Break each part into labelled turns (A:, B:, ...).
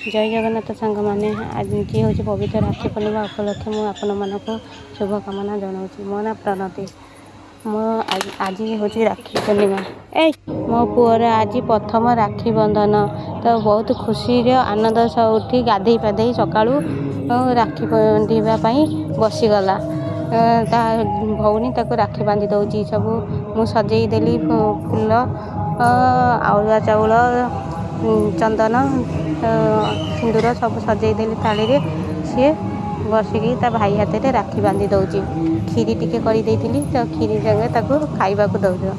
A: ଜୟ ଜଗନ୍ନାଥ ସାଙ୍ଗମାନେ, ଆଜି ହେଉଛି ପବିତ୍ର ରାକ୍ଷୀ ପୂର୍ଣ୍ଣିମା ଉପଲକ୍ଷେ ମୁଁ ଆପଣମାନଙ୍କୁ ଶୁଭକାମନା ଜଣାଉଛି। ମୋ ନାଁ ପ୍ରଣତି। ମୋ ଆଜି ହେଉଛି ରାକ୍ଷୀ ପୂର୍ଣ୍ଣିମା। ଏ ମୋ ପୁଅର ଆଜି ପ୍ରଥମ ରାକ୍ଷୀ ବନ୍ଧନ, ତ ବହୁତ ଖୁସିର ଆନନ୍ଦ ସହ ଉଠି ଗାଧୋଇ ପାଧୋଇ ସକାଳୁ ରାକ୍ଷୀ ବାନ୍ଧିବା ପାଇଁ ବସିଗଲା। ତା ଭଉଣୀ ତାକୁ ରାକ୍ଷୀ ବାନ୍ଧି ଦେଉଛି। ସବୁ ମୁଁ ସଜେଇ ଦେଲି, ଫୁଲ, ଅରୁଆ ଚାଉଳ, ଚନ୍ଦନ, ସିନ୍ଦୁର ସବୁ ସଜେଇ ଦେଲି ଥାଳିରେ। ସିଏ ବସିକି ତା ଭାଇ ହାତରେ ରାକ୍ଷୀ ବାନ୍ଧି ଦେଉଛି। କ୍ଷୀରି ଟିକେ କରିଦେଇଥିଲି, ତ କ୍ଷୀରି ସାଙ୍ଗେ ତାକୁ ଖାଇବାକୁ ଦେଉଛୁ।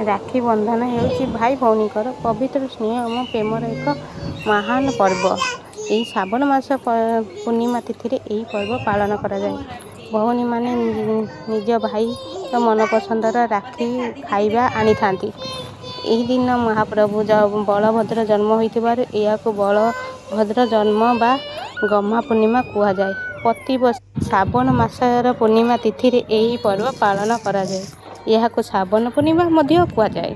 A: ରାକ୍ଷୀ ବନ୍ଧନ ହେଉଛି ଭାଇ ଭଉଣୀଙ୍କର ପବିତ୍ର ସ୍ନେହ ଏବଂ ପ୍ରେମର ଏକ ମହାନ ପର୍ବ। ଏହି ଶ୍ରାବଣ ମାସ ପୂର୍ଣ୍ଣିମା ତିଥିରେ ଏହି ପର୍ବ ପାଳନ କରାଯାଏ। ଭଉଣୀମାନେ ନିଜ ଭାଇର ମନପସନ୍ଦର ରାକ୍ଷୀ, ଖାଇବା ଆଣିଥାନ୍ତି। ଏହି ଦିନ ମହାପ୍ରଭୁ ବଳଭଦ୍ର ଜନ୍ମ ହୋଇଥିବାରୁ ଏହାକୁ ବଳଭଦ୍ର ଜନ୍ମ ବା ଗହ୍ମା ପୂର୍ଣ୍ଣିମା କୁହାଯାଏ। ପ୍ରତିବର୍ଷ ଶ୍ରାବଣ ମାସର ପୂର୍ଣ୍ଣିମା ତିଥିରେ ଏହି ପର୍ବ ପାଳନ କରାଯାଏ। ଏହାକୁ ଶ୍ରାବଣ ପୂର୍ଣ୍ଣିମା ମଧ୍ୟ କୁହାଯାଏ।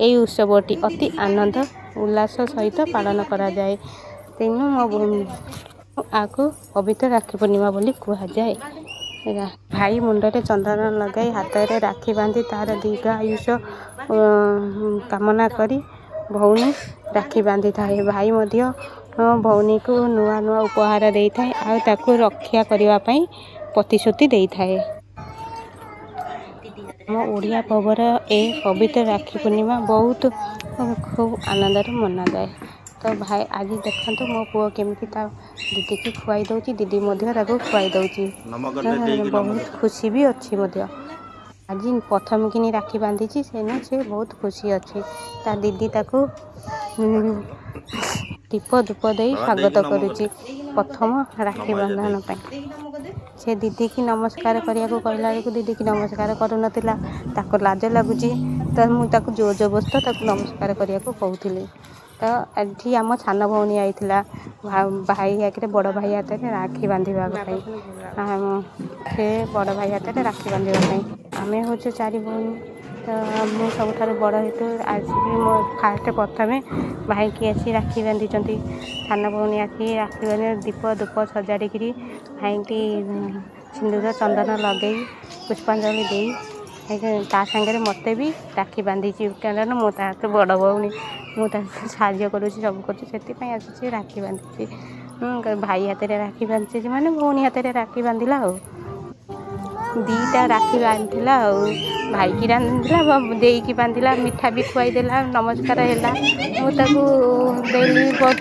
A: ଏହି ଉତ୍ସବଟି ଅତି ଆନନ୍ଦ ଉଲ୍ଲାସ ସହିତ ପାଳନ କରାଯାଏ। ତେଣୁ ମୋ ଆକୁ ପବିତ୍ର ରାକ୍ଷୀ ପୂର୍ଣ୍ଣିମା ବୋଲି କୁହାଯାଏ। ଭାଇ ମୁଣ୍ଡରେ ଚନ୍ଦନ ଲଗାଇ, ହାତରେ ରାକ୍ଷୀ ବାନ୍ଧି, ତା'ର ଦୀର୍ଘ ଆୟୁଷ କାମନା କରି ଭଉଣୀ ରାକ୍ଷୀ ବାନ୍ଧିଥାଏ। ଭାଇ ମଧ୍ୟ ଭଉଣୀକୁ ନୂଆ ନୂଆ ଉପହାର ଦେଇଥାଏ ଆଉ ତାକୁ ରକ୍ଷା କରିବା ପାଇଁ ପ୍ରତିଶ୍ରୁତି ଦେଇଥାଏ। ଆମ ଓଡ଼ିଆ ପର୍ବର ଏ ପବିତ୍ର ରାକ୍ଷୀ ପୂର୍ଣ୍ଣିମା ବହୁତ ଖୁବ୍ ଆନନ୍ଦରେ ମନାଯାଏ। ତ ଭାଇ, ଆଜି ଦେଖନ୍ତୁ ମୋ ପୁଅ କେମିତି ତା ଦିଦିକି ଖୁଆଇ ଦେଉଛି, ଦିଦି ମଧ୍ୟ ତାକୁ ଖୁଆଇ ଦେଉଛି। ବହୁତ ଖୁସି ବି ଅଛି ମଧ୍ୟ। ଆଜି ପ୍ରଥମ କିନି ରାକ୍ଷୀ ବାନ୍ଧିଛି, ସେନୁ ସେ ବହୁତ ଖୁସି ଅଛି। ତା ଦିଦି ତାକୁ ଦୀପ ଧୂପ ଦେଇ ସ୍ୱାଗତ କରୁଛି ପ୍ରଥମ ରାକ୍ଷୀ ବନ୍ଧନ ପାଇଁ। ସେ ଦିଦିକି ନମସ୍କାର କରିବାକୁ କହିଲା ବେଳକୁ ଦିଦିକି ନମସ୍କାର କରୁନଥିଲା, ତାକୁ ଲାଜ ଲାଗୁଛି। ତ ମୁଁ ତାକୁ ଜୋର ଜବରଦସ୍ତ ତାକୁ ନମସ୍କାର କରିବାକୁ କହୁଥିଲି। ତ ଏଠି ଆମ ସାନ ଭଉଣୀ ଆଇଥିଲା ଭାଇ ଆଗରେ, ବଡ଼ ଭାଇ ହାତରେ ରାକ୍ଷୀ ବାନ୍ଧିବା ପାଇଁ। ସେ ବଡ଼ ଭାଇ ହାତରେ ରାକ୍ଷୀ ବାନ୍ଧିବା ପାଇଁ। ଆମେ ହେଉଛୁ ଚାରି ଭଉଣୀ, ତ ମୁଁ ସବୁଠାରୁ ବଡ଼ ହେତୁ ଆସିକି ମୋ ଫାଷ୍ଟ ପ୍ରଥମେ ଭାଇକି ଆସି ରାକ୍ଷୀ ବାନ୍ଧିଛନ୍ତି। ସାନ ଭଉଣୀ ଆସି ରାକ୍ଷୀ ବାନ୍ଧି, ଦୀପ ଧୂପ ସଜାଡ଼ିକିରି, ଭାଇକି ସିନ୍ଦୁର ଚନ୍ଦନ ଲଗାଇ, ପୁଷ୍ପାଞ୍ଜଳି ଦେଇ ତା ସାଙ୍ଗରେ ମୋତେ ବି ରାକ୍ଷୀ ବାନ୍ଧିଛି। କାରଣ ମୁଁ ତା'ଠୁ ବଡ଼ ଭଉଣୀ, ମୁଁ ତାକୁ ସାହାଯ୍ୟ କରୁଛି, ସବୁ କରୁଛି, ସେଥିପାଇଁ ଆସିଛି ରାକ୍ଷୀ ବାନ୍ଧିଛି। ଭାଇ ହାତରେ ରାକ୍ଷୀ ବାନ୍ଧିଛି ମାନେ ଭଉଣୀ ହାତରେ ରାକ୍ଷୀ ବାନ୍ଧିଲା, ଆଉ ଦୁଇଟା ରାକ୍ଷୀ ବାନ୍ଧିଥିଲା, ଆଉ ଭାଇକି ବାନ୍ଧିଥିଲା, ଦେଇକି ବାନ୍ଧିଲା, ମିଠା ବି ଖୁଆଇଦେଲା, ନମସ୍କାର ହେଲା, ମୁଁ ତାକୁ ଦେଲି ବହୁତ।